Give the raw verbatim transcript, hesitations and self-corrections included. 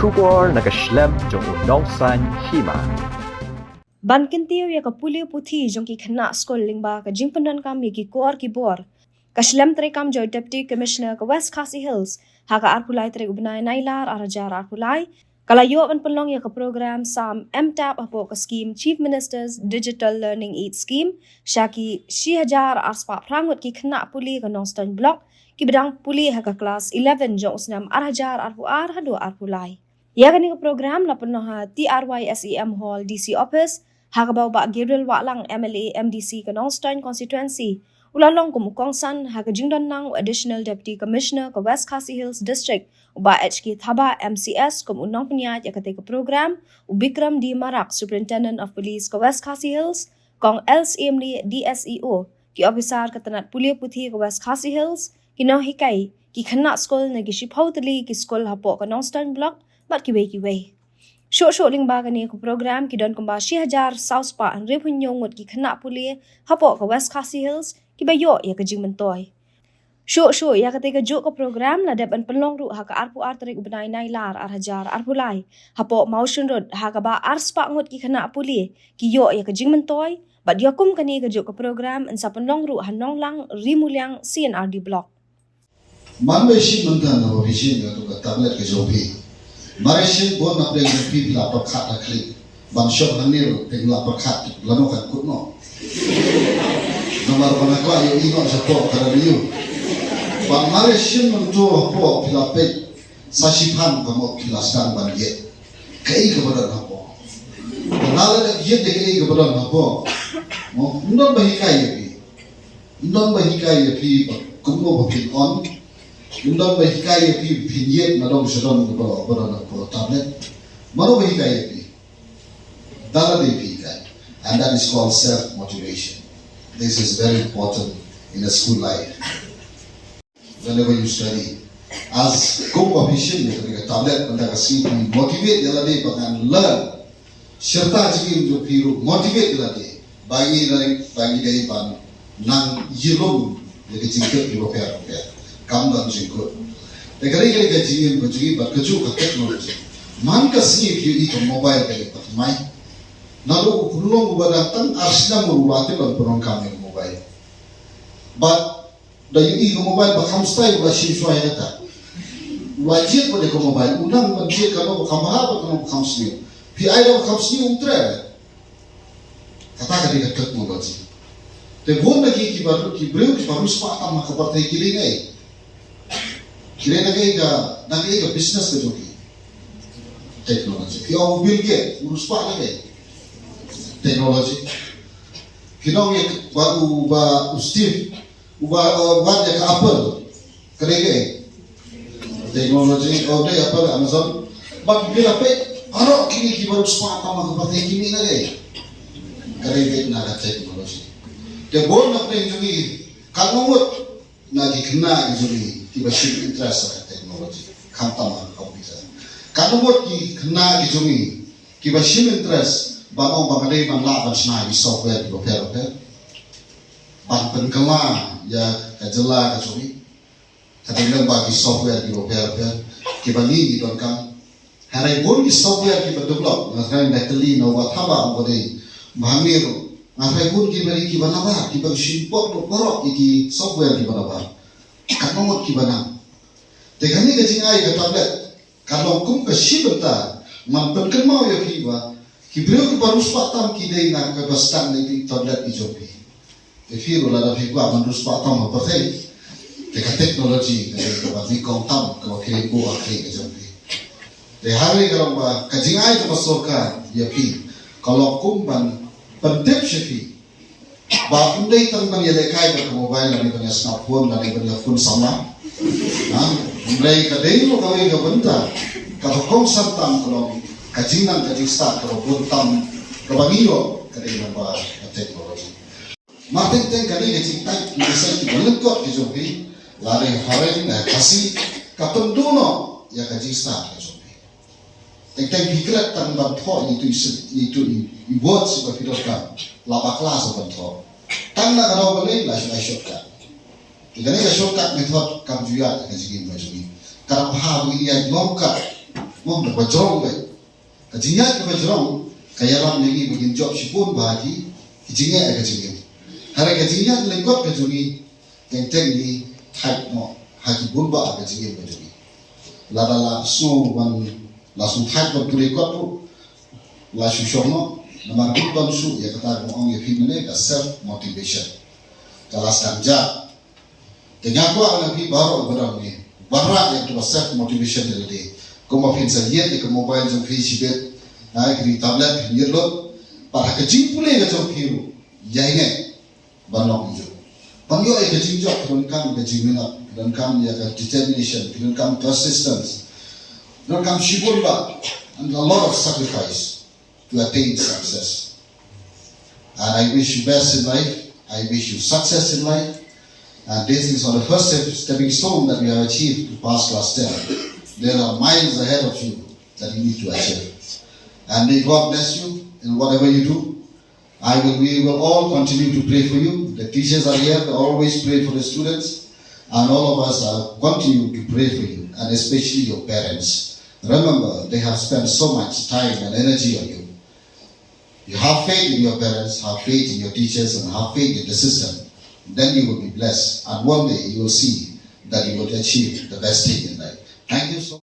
Khubor na ka shlem jong u nongsan hima. Ban kyntiew ïa ka pule puthi jong ki khynnah skul lyngba ka jingpyndonkam ïa ki kor ki bor, ka shlem treikam jong u Deputy Commissioner ka West Khasi Hills ha ka arphew lai tarik u bnai Nailar arhajar arphew lai ka la ïoh ban pynlong ïa ka program sam M tap hapoh ka skim Chief Minister's Digital Learning Aid Scheme sha ki shi hajar arspah phra ngut ki khynnah pule ka Nongstoiñ Block kiba dang pule ha ka klas eleven jong u snem arhajar arphew ar haduh arphew lai. Ïa kane ka program la pynlong ha T R Y S E M Hall, D C Office, ha kaba u Bah Gabriel Wahlang, M L A M D C ka Nongstoiñ Constituency, u la long kum u kongsan ha ka jingdon lang u Additional Deputy Commissioner ka West Khasi Hills District, u Bah H K Thabah, M C S, kum u nongpynïaid ïa katei ka program, u Bikram D Marak, Superintendent of Police ka West Khasi Hills, Kong L Syiemlieh, D S E O, ki ophisar ka tnat pule puthi ka West Khasi Hills, ki nonghikai, ki khynnah skul na ki shiphew tylli ki skul hapoh ka Nongstoiñ Block bad kiwei kiwei. Shuh shuh lyngba kane ka program ki don kumba shi hajar saw spah hynriewphew hynñiew ngut ki khynnah pule hapoh ka West Khasi Hills kiba ïoh ïa ka jingmyntoi. Shuh shuh ïa katei ka juh ka program la dep ban pynlong ruh ha ka arphew ar tarik u bnai Nailar arhajar arphew lai hapoh Mawshynrut, ha kaba arspah ngut ki khynnah pule ki ïoh ïa ka jingmyntoi. Bad ïa kum kane ka juh ka program yn sa pynlong ruh ha Nonglang, Rimuliang, C and R D Block. Man ba shim mynta na ba phi shim ïa ka tablet ka jong phi. Mar ba shim bun na pdeng jong phi phi la pyrkhat ha khlieh. Ban shong hangne ruh phi la pyrkhat lano kan kut noh. Namar ba nga kwah ïohi noh shapoh ka radio. Bad mar ba shim mynta hapoh phi la peit sa shipang ka mut phi la sdang ban ïeit. Kaei kaba don hapoh. Ba nga la dep ïeit da kaei kaba don hapoh. Mo, ym don ba hikai ïa phi. Ym don ba hikai ïa phi ba kumno ba phin on. Ym don ba hikai ïa phi ba phin ïeit na dong sha dong ba, ba don hapoh tablet. Mano ba hikai ïa phi? Da lade phi hikai. And that is called self motivation. This is very important in a school life. Whenever you study, as kumba phi shim ïa ka tablet, mynta ka sngi phi motivate ïa lade ba ngan learn. Shirta jingim jong phi ruh, motivate ïa lade ba ngi dei, ba ngi dei ban nang ïalum ïa ka jingkit kiba pher bapher. Kam don jingkut. Te ka dei ka dei ka jingim ka jingim bad kajuh ka technology. Man ka sngi phi ïohi ka mobile ka dei pat mai. Naduh u khunlung uba dang tang ar snem u la tip ban pyndonkam ïa ka mobile. Bad da ïohi ka mobile ba kham style ba shim shuwa ïa kata. U la jied bad ïa ka mobile, u nang ban jied kano ba kham bha bad kano ba kham sniew. Phi ai da ba kham sniew um treh. Kata ka dei ka technology. Te bun na ki kiba ru-, ki briew kiba riewspah tam ha ka pyrthei ki leh ngai. Ki leh ngai ka, ngai ka business ka jong ki. Technology. Phi ong u Bill Gates, u riewspah ngai. Technology. Phi ong ïa ba u, ba u Steve, uba, uh, wad ïa ka Apple. Ka dei kaei? Technology, oh, dei Apple, Amazon. Bad phi la peit, baroh kine kiba riewspah tam ha ka pyrthei kine ka dei. Ka dei beit na ka technology. Te bun na pdeng jong ngi, katno ngut na ki khynnah ki jong ngi kiba shim interest ha ka technology. Khamtam ha ka computer. Katno ngut ki khynnah ki jong ngi kiba shim interest ban ong ba ka dei ban lah ban shna ki software kiba pher bapher. Ban pynkylla ïa ka jylla ka jong ngi. Ka dei lyngba ki software kiba pher bapher kiba ngi ngi donkam. Hynrei bun ki software kiba develop, nga kren da ka lynti na uba Thabah uba dei. Ba hangne ruh nga kren bun kiba dei kiba nabar, kiba shu import baroh ïa ki software kiba nabar. Katno ngut kiba nang. Te kane ka jingai ka tablet ka long kum ka shi bynta ban pynkynmaw ïa phi ba ki briew kiba riewspah tam ki dei na kaba sdang na ki tablet ki jong phi. Te phi ruh lada phi kwah ban riewspah tam ha pyrthei, te ka technology ka dei kaba nyngkong tam kaba phi buh ha khlieh ka jong phi. Te hynrei ka long ba ka jingai jong ka sorkar ïa phi ka long kum ban pyntip sha phi ba ym dei tang ban ïalehkai bad ka mobile lane ban ïa smartphone lane ban ïa phone samla. Ha? Hynrei ka dei ruh kawei ka bynta kaba kongsan tam ka long ka jingnang ka jingstad kaba bun tam kaba ngi ïoh ka dei lyngba ka technology. Mar teng teng ka dei ka jingtip ki message kiba lyngkot ki jong phi lane ha Khasi ka pynduh noh ïa ka jingstad ka jong phi. Teng teng phi klet tang ban thoh ïa itu i sep-, ïa itu i, i word shuh ba phi donkam. La bakla shuh ban thoh. Tang na ka daw balei la shu ai shortcut. Te kane ka shortcut method kam ju ïaid ha ka jingim ka jong ngi. Ka dang bha ba ngin ïaid long cut. kaba jrong bad ka jingïaid kaba jrong ka ïalam ïa ngi ba ngin jop shibun bha ki ki jingeh ka jingim. Hynrei ka jingïaid lyngkot ka jong ngi teng teng ngi thait noh ha ki bun ba ka jingim ka jong ngi. Lada la sngew ban la sngew thait ban pule kot ruh la shu shong noh. Namar bun ban shu ïa kata ka ong ïa phi mynne ka self motivation. Ka la sdang ja. Te nga kwah na phi baroh ba dang ni ban rah ïa ka self motivation ïa lade. Kumba phin sa ïeit ïa ka mobile jong phi shibit, na ïa ka tablet phin ïeit lut. Pat ha ka jingpule ka jong phi ruh ïa ine ban long ju ban ïoh ïa ka jingjop ka donkam ka jingminot, ka donkam ïa ka determination, ka donkam persistence, ka donkam shibun ba and a lot of sacrifice to attain success. And I wish you best in life. I wish you success in life. And this is on the first step, stepping stone that you have achieved to pass class ten. There are miles ahead of you that you need to achieve. And may God bless you in whatever you do. I will, we will all continue to pray for you. The teachers are here, they always pray for the students. And all of us are continue to pray for you, and especially your parents. Remember, they have spent so much time and energy on you. You have faith in your parents, have faith in your teachers, and have faith in the system. Then you will be blessed. And one day you will see that you will achieve the best thing in life. Thank you so